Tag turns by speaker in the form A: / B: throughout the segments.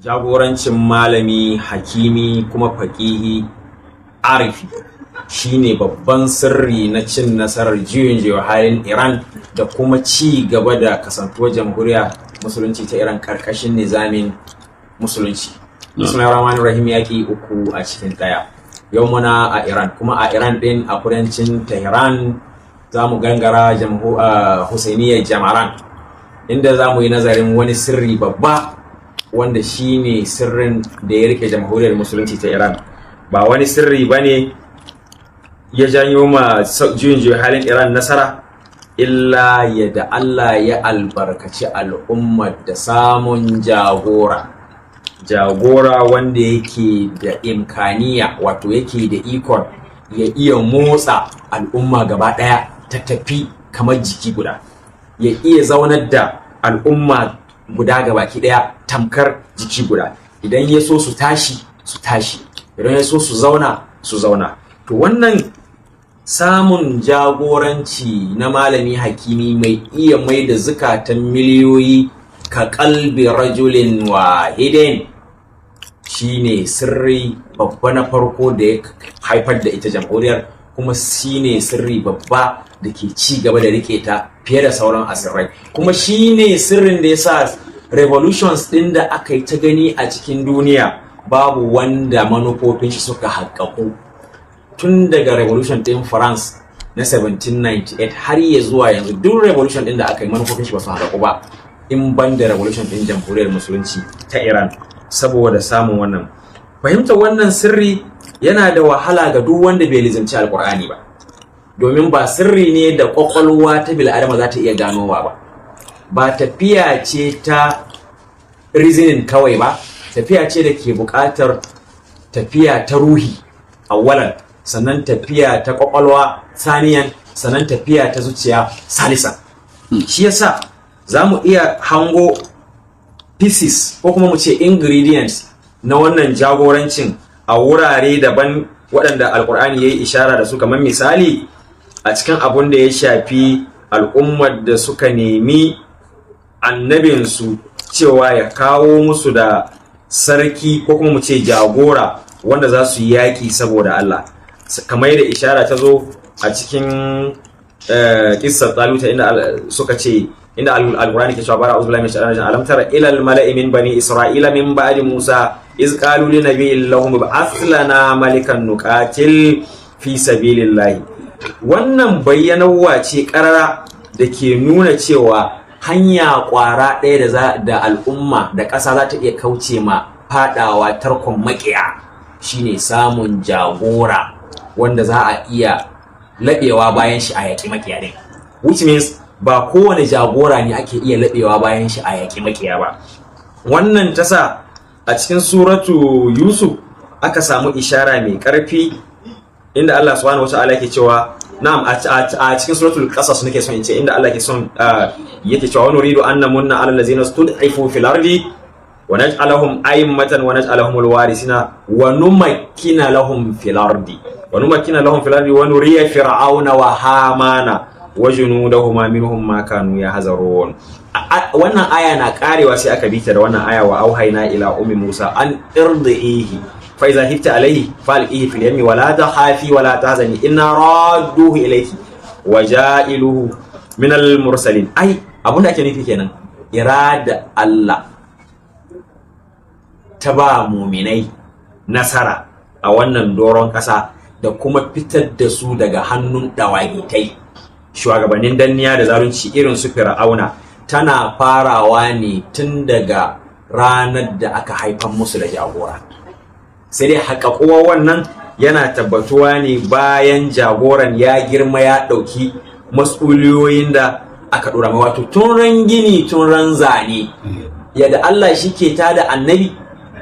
A: Jagorancin malami hakimi kuma faƙihi arifi shine babban sirri na cin nasarar juyin juya halin Iran da kuma ci gaba da kasantuwar Jamhuriya Musulunci ta Iran karkashin nizamin Musulunci. Bismillahir Rahmanir Rahim. Yaki uku a cikin ɗaya. Yau muna a Iran, kuma a Iran din a kudancin Tehran. Za mu gangara Husainiyar Jamaran, inda za mu yi nazarin wani sirri babba wanda shine sirrin da ya rike Jamhuriyar Musulunci ta Iran. Ba wani sirri ba ne ya janyo ma juyin juya halin Iran nasara illa yadda Allah ya albarkaci al'ummar da samun jagora, jagora wanda yake da imkaniya, wato yake da ikon ya iya motsa al'umma gaba ɗaya ta tafi kamar jiki guda, ya iya zaunar da al'umma guda gabaki ɗaya tamkar jiki guda. Idan ya so su tashi, su tashi; idan ya so su zauna, su zauna. To, wannan samun jagoranci na malami hakimi mai iya mai da zukatan miliyoyi ka kalbi rajulin wahidin shine sirri babba na farko da ya haifar da ita jamhuriyar, kuma shine sirri babba da ke ci gaba da rike ta fiye da sauran asirrai, kuma shine sirrin da ya sa revolutions ɗin da aka yi ta gani a cikin duniya babu wanda manufofin shi suka haƙaƙu. Tun daga revolution ɗin France na 1798 har ya zuwa yanzu, duk revolution ɗin da aka yi, manufofin shi ba su haƙaƙu ba in ban da revolution ɗin Jamhuriyar Musulunci ta Iran. Saboda samun wannan fahimtar wannan sirri yana da wahala ga duk wanda bai lizimci Alkur'ani ba, domin ba sirri ne da kwakwalwa ta bil'adama za ta iya ganowa ba. Ba tafiya ce ta reasoning kawai ba, tafiya ce da ke buƙatar tafiya ta ruhi awwalan, sannan tafiya ta kwakwalwa saniyan, sannan tafiya ta zuciya salisa. Shi yasa za mu iya hango pieces, ko kuma mu ce ingredients, na wannan jagorancin a wurare daban waɗanda Alkur'ani ya yi ishara da su, kamar misali a cikin abun da ya shafi al'ummar da suka nemi annabinsu cewa ya kawo musu da sarki, ko kuma mu ce jagora, wanda za su yi yaƙi saboda Allah, kamar yadda ishara ta zo a cikin kissar Taluta, inda suka ce, inda Alqur'ani ke cewa, bara a'udhu billahi minash shaitanir rajim, alam tara ila al mala'i min bani Isra'ila min ba'di Musa iz qalu li nabiyyin lahum ib'ath lana malikan nuqatil fi sabilillahi. Wannan bayyanarwa ce karara da ke nuna cewa hanya kwara ɗaya da da al'umma da ƙasa za ta iya kauce ma fadawa tarkon maƙiya shine samun jagora wanda za a iya laɓewa bayan shi a yaƙi maƙiya ɗin, which means ba kowane jagora ne ake iya laɓewa bayan shi a yaƙi maƙiya ba. Wannan ta sa a cikin Suratu Yusuf aka samu ishara mai ƙarfi, inda Allah Subhanahu wa Ta'ala yake cewa, na'am, a cikin Suratul Qasas nake son in ce, inda Allah ke son yake cewa, wa nuridu an namunna ala allazina stud'ifu fil ardi wa naj'alahum a'immatan wa naj'alahum alwarisina wa numakkina lahum fil ardi wa numakkina lahum fil ardi wa nuriya fir'auna wa hamana wa junudahuma minhum ma kanu yahzarun. Wannan aya na karewa sai aka bita da wannan aya, wa auhayna ila ummi Musa an irdihi fa idza khifti alayhi falqihi fil yammi wa la takhafi wa la tahzani inna radduhu ilayki wa ja'iluhu min al mursalin. Ai abun da ake nufi kenan, irada Allah ta ba muminai nasara a wannan doron ƙasa da kuma fitar da su daga hannun ɗawagitai, shugabannin danniya da zalunci irin su Fir'auna, tana farawa ne tun daga ranar da aka haifan musu da jagora. Sai dai haƙaƙuwa wannan yana tabbatuwa ne bayan jagoran ya girma, ya ɗauki mas'uliyoyin da aka ɗora mai, wato tun ran gini, tun ran zane. Yadda Allah shi ke tada annabi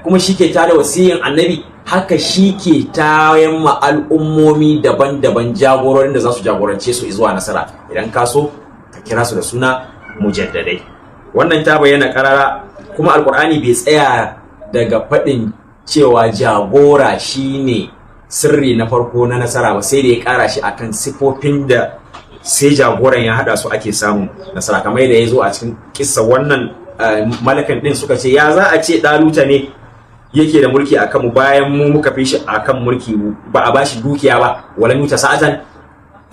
A: kuma shi ke tada wasiyin annabi, haka shi ke tayan ma al'ummomi daban-daban jagororin da za su jagorance su zuwa nasara, idan ka so ka kira su da suna mujaddadai. Wannan ta bayyana karara, kuma Alkur'ani bai tsaya daga faɗin cewa jagora shine sirri na farko na nasara ba, sai da ya ƙara shi akan sifofin da sai jagoran ya haɗa su ake samun nasara, kamar yadda ya zo a cikin kissa wannan malakan din suka ce, ya za a ce Daluta ne yake da mulki akan mu bayan mu muka fi shi akan mulki, ba a bashi dukiya ba, ولم يؤت سعة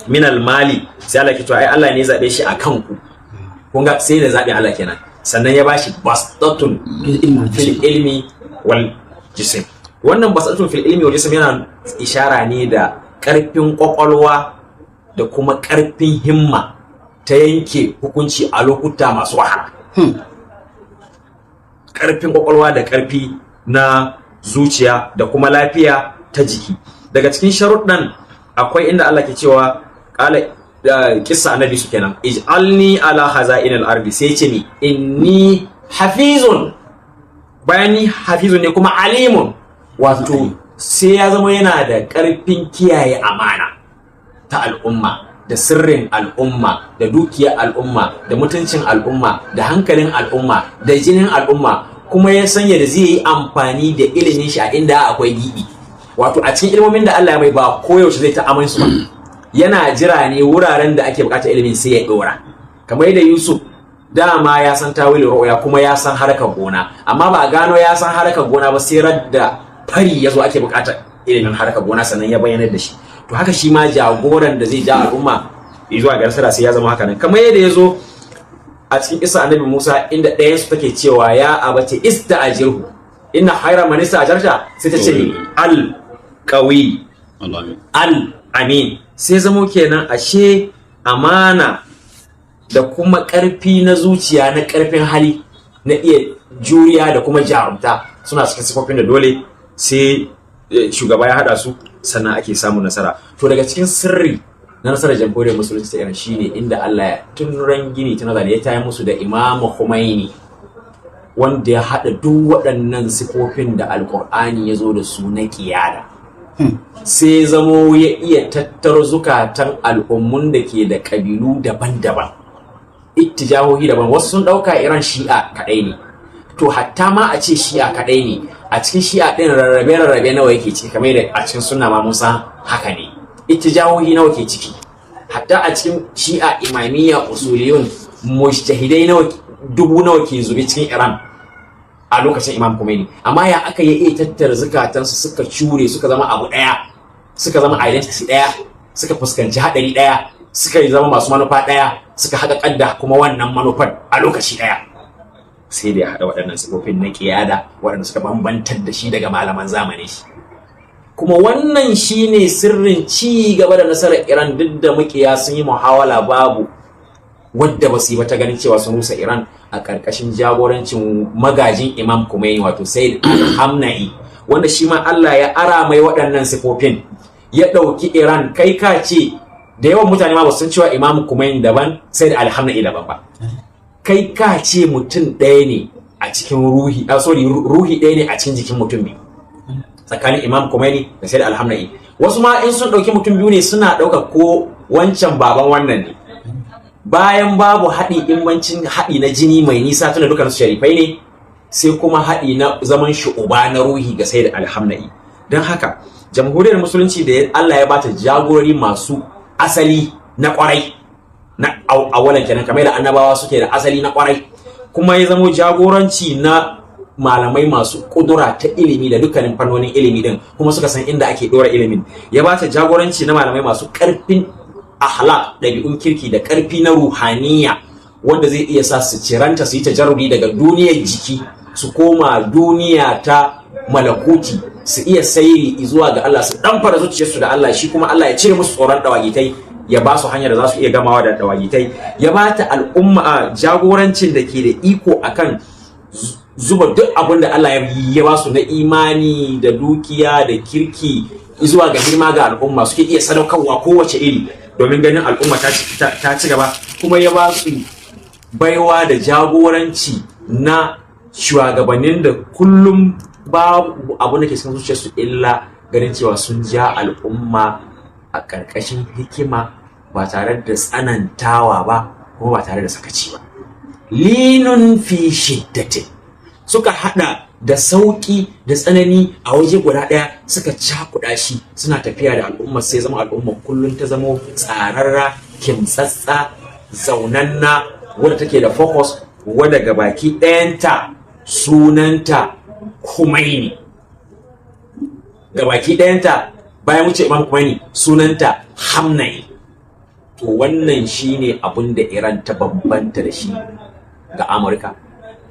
A: من المال? Sai Allah ke to, ai Allah ne ya zabe shi akan ku. Kun ga sai da zabe Allah kenan, sannan ya bashi بسطة في العلم والجسم. Wannan بسطة في العلم والجسم yana ishara ne da karfin kwakwalwa da kuma karfin himma ta yanke hukunci a lokuta masu wahala, karfin kwakwalwa da karfi na zuciya da kuma lafiya ta jiki. Daga cikin sharuɗan akwai inda Allah ke cewa, kala kissa annabi su kenan, اجعلني على خزائن الأرض, sai ce ni إني حفيظ. Bayan ni حفيظ ne, kuma عليم. Wato sai ya zama yana da karfin kiyaye amana ta al'umma da sirrin al'umma da dukiyar al'umma da mutuncin al'umma da hankalin al'umma da jinin al'umma, kuma ya sanya da zai yi amfani da ilimin shi a inda akwai gibi. Wato a cikin ilmomin da Allah ya mai, ba koyaushe zai ta aman su ba, yana jira ne wuraren da ake bukatar ilimin sai ya dora. Kamar yadda Yusuf dama ya san تأويل الرؤيا kuma ya san harkar gona, amma ba a gano ya san harkar gona ba sai radda fari ya zo ake bukatar ilimin harkar gona, sannan ya bayyana da shi. To haka shi ma jagoran da zai ja al'umma zuwa ga nasara sai ya zama haka nan, kamar yadda ya zo a cikin kissa annabi Musa, inda ɗayan su take cewa, يا أبت استأجره إن خير من استأجرت, sai ta ce القوي الأمين. Sai zamo kenan ashe amana da kuma ƙarfi na zuciya, na ƙarfin hali, na iya juriya da kuma jarumta suna cikin sifofin da dole sai shugaba ya haɗa su sannan ake samun nasara. To daga cikin sirri na nasarar Jamhuriyar Musulunci ta Iran shine inda Allah ya tun ran gini tun zane ya tayar musu da Imamu Khomeini, wanda ya haɗa duk waɗannan sifofin da Alƙur'ani ya zo da su na ƙiyada. Sai zamo ya iya tattaro zukatan al'ummun da ke da ƙabilu daban-daban, ittijahohi daban. Wasu sun ɗauka Iran Shi'a kaɗai ne. To hatta ma a ce Shi'a kaɗai ne, a cikin Shi'a ɗin rarrabe-rarrabe nawa yake ciki? Kamar yadda a cikin sunna ma mun san haka ne. Ittijahohi nawa ke ciki? Hatta a cikin Shi'a Imamiyya, usuliyun, mujtahidai nawa, dubu nawa ke zube cikin Iran a lokacin Imam Khomeini? Amma ya aka yi iya tattara zukatansu suka cure, suka zama abu ɗaya, suka zama identity ɗaya, suka fuskanci haɗari ɗaya, suka yi zama masu manufa ɗaya, suka haɗa ƙadda kuma wannan manufar a lokaci ɗaya? Sai da ya haɗa waɗannan sifofin na ƙiyada waɗanda suka bambantar da shi daga malaman zamani shi. Kuma wannan shine sirrin ci gaba da nasarar Iran, duk da makiya sun yi muhawala, babu wadda ba su yi ba ta ganin cewa sun rusa Iran a ƙarƙashin jagorancin magajin Imam Khomeini, wato Sayyid Al-Hamna'i, wanda shi ma Allah ya ara mai waɗannan sifofin, ya ɗauki Iran. Kai ka ce da yawan mutane ma ba su san cewa Imam Khomeini daban, Sayyid Al-Hamna'i daban ba. Kai ka ce mutum ɗaya ne a cikin ruhi, sorry, ruhi ɗaya ne a cikin jikin mutum biyu, tsakanin Imam Khomeini da Sayyid Al-Hamna'i. Wasu ma in sun ɗauki mutum biyu ne, suna ɗauka ko wancan baban wannan ne, bayan babu haɗi imbancin haɗi na jini mai nisa, tunda dukkan su sharifai ne, sai kuma haɗi na zaman shu'uba na ruhi ga Sayyid Al-Hamna'i. Don haka Jamhuriyar Musulunci da Allah ya bata jagorori masu asali na kwarai na awalan kenan, kamar da annabawa suke da asali na kwarai, kuma ya zamo jagoranci na malamai masu kudura ta ilimi da dukkanin fannonin ilimi din, kuma suka san inda ake dora ilimin, ya bata jagoranci na malamai masu karfin akhlaq, ɗabi'un kirki, da karfi na ruhaniya wanda zai iya sa su ciranta, su yi tajarrudi daga duniyar jiki su koma duniya ta malakuti, su iya sairi zuwa ga Allah, su ɗamfara zuciyarsu da Allah, shi kuma Allah ya cire musu tsoron dawagitai, ya ba su hanyar da za su iya gamawa da dawagitai. Ya ba ta al'umma jagorancin da ke da iko akan zuba duk abin da Allah ya ba su na imani da dukiya da kirki zuwa ga girma ga al'umma, suke iya sadaukarwa kowace iri domin ganin al'umma ta ci gaba. Kuma ya ba su baiwa da jagoranci na shugabannin da kullum babu abu da ke cikin zuciyarsu illa ganin cewa sun ja al'umma a ƙarƙashin hikima, ba tare da tsanantawa ba kuma ba tare da sakaci ba. لين في شدة, suka hada da sauki da tsanani a waje guda ɗaya, suka cakuɗa shi, suna tafiya da al'umma, sai zama al'umma kullum ta zamo tsararra, kimtsatsa, zaunanna, wadda take da focus. Wadda gabaki ɗayanta sunanta Khomeini, gabaki ɗayanta bayan wuce Imam Khomeini sunanta Hamnai. To wannan shine abin da Iran ta bambanta da shi ga Amurka,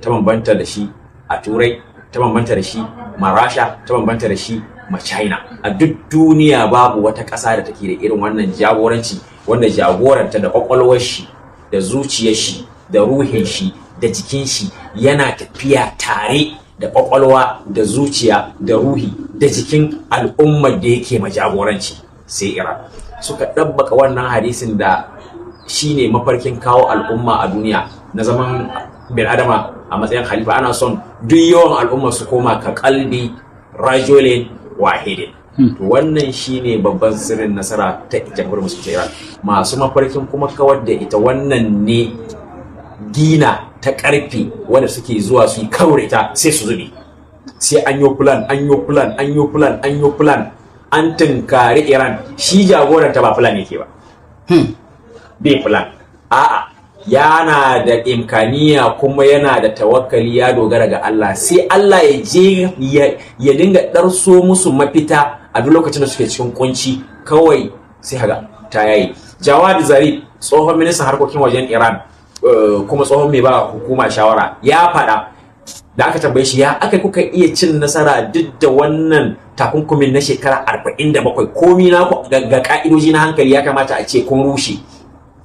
A: ta bambanta da shi a Turai, ta bambanta da shi ma Rasha, ta bambanta da shi ma China. A duk duniya babu wata ƙasa da take da irin wannan jagoranci, wanda jagoranta da kwakwalwar shi da zuciyar shi da ruhin shi da jikin shi yana tafiya tare da kwakwalwa da zuciya da ruhi da jikin al'ummar da yake ma jagoranci, sai Iran. Suka ɗabbaka wannan hadisin da shine mafarkin kawo al'umma a duniya na zaman bin adama a matsayin khalifa. Ana son duk yawan al'umma su koma ka qalbi rajulin wahidin. To wannan shine babban sirrin nasara ta Jamhuriyar Musulunci Iran. Masu mafarkin kuma kawar da ita, wannan ne gina ta karfe wanda suke zuwa su yi karo da ita sai su zube. Sai an yi plan, an yi plan, an yi plan, an yi plan, an tunkari Iran. Shi jagoranta ba plan yake ba, bai plan. A'a, yana da imkaniya kuma yana da tawakkali, ya dogara ga Allah. Sai Allah ya je ya dinga ɗarso musu mafita a duk lokacin da suke cikin kunci, kawai sai haga ta yayi. Jawad Zarif, tsohon ministan harkokin wajen Iran, kuma tsohon mai ba hukuma shawara, ya faɗa da aka tambaye shi: ya aka kuka iya cin nasara duk da wannan takunkumin na shekara 47? Komi na ga ka'idoji na hankali ya kamata a ce kun rushe.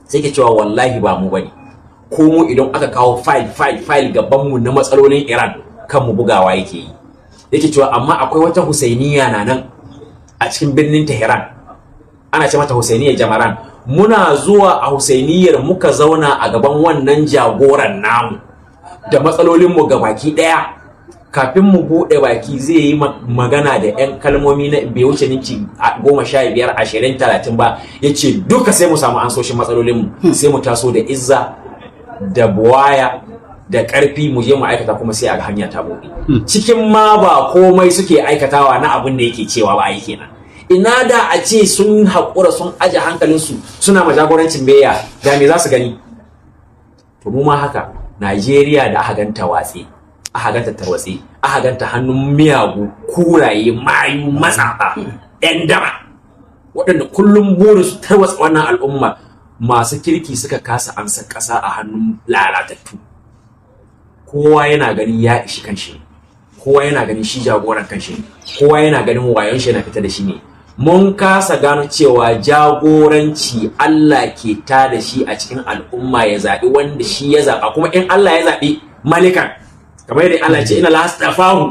A: Sai ke cewa wallahi ba mu bane, ko mu idan aka kawo file file file gaban mu na matsalolin Iran, kan mu bugawa yake yi. Yake cewa amma akwai wata Husainiya na nan a cikin birnin Tehran, ana ce mata Husainiyar Jamaran. Muna zuwa a Husainiyar muka zauna a gaban wannan jagoran namu da matsalolinmu ga baki daya. Kafin mu buɗe baki zai yi magana da 'yan kalmomi na bai wuce minti 15, 20, 30 ba. Ya ce duka sai mu samu ansoshin matsalolinmu, sai mu taso da izza da buwaya da ƙarfi mu je mu aikata, kuma sai a ga hanya ta buɗe. Cikin ma ba komai suke aikatawa na abin da yake cewa ba. Ai kenan ina da a ce sun haƙura, sun aje hankalinsu, suna ma jagorancin biyayya, da me za su gani? To mu ma haka Najeriya da aka ganta watse, aka ganta tarwatse, aka ganta hannun miyagu, kuraye, mayu, matsafa, yan daba, waɗanda kullum burin su tarwatsa wannan al'umma. Masu kirki suka kasa amsa ƙasa a hannun lalatattu. Kowa yana ganin ya ishi kanshi, kowa yana ganin shi jagoran kanshi, kowa yana ganin wayon shi yana fita da shi ne. Mun kasa gano cewa jagoranci Allah ke ta da shi a cikin al'umma, ya zaɓi wanda shi ya zaɓa. Kuma in Allah ya zaɓi malikan, kamar yadda Allah ce inna Allaha astafahu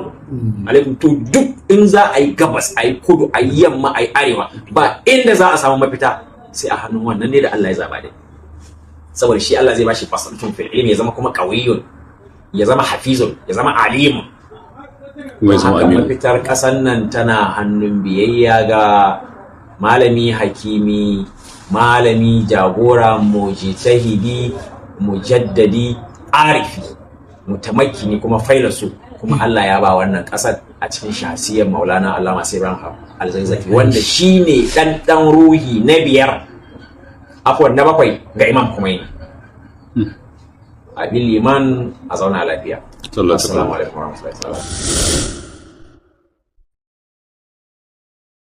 A: alaikum, to duk in za a yi gabas, a yi kudu, a yi yamma, a yi arewa, ba inda za a samu mafita sai a hannun wannan ne da Allah ya zaɓa dai. Saboda shi Allah zai bashi fasaltun fil ilmi, ya zama kuma qawiyun, ya zama hafizun, ya zama alimun.
B: Kuma ya zama
A: Haka
B: aminu.
A: mafitar ƙasar nan tana hannun biyayya ga malami hakimi, malami jagora, mujtahidi, mujaddadi, arifi, mutamakkini, kuma failasu. Kuma Allah ya ba wannan ƙasar a cikin shahsiyar Maulana Allama Ibrahim Alzakzaki, wanda shine dan dan ruhi na biyar, afwan, na bakwai ga Imam Khomeini. Abin liman a zauna lafiya.
B: Sallallahu
A: Assalamu alaikum warahmatullahi wabarakatuh.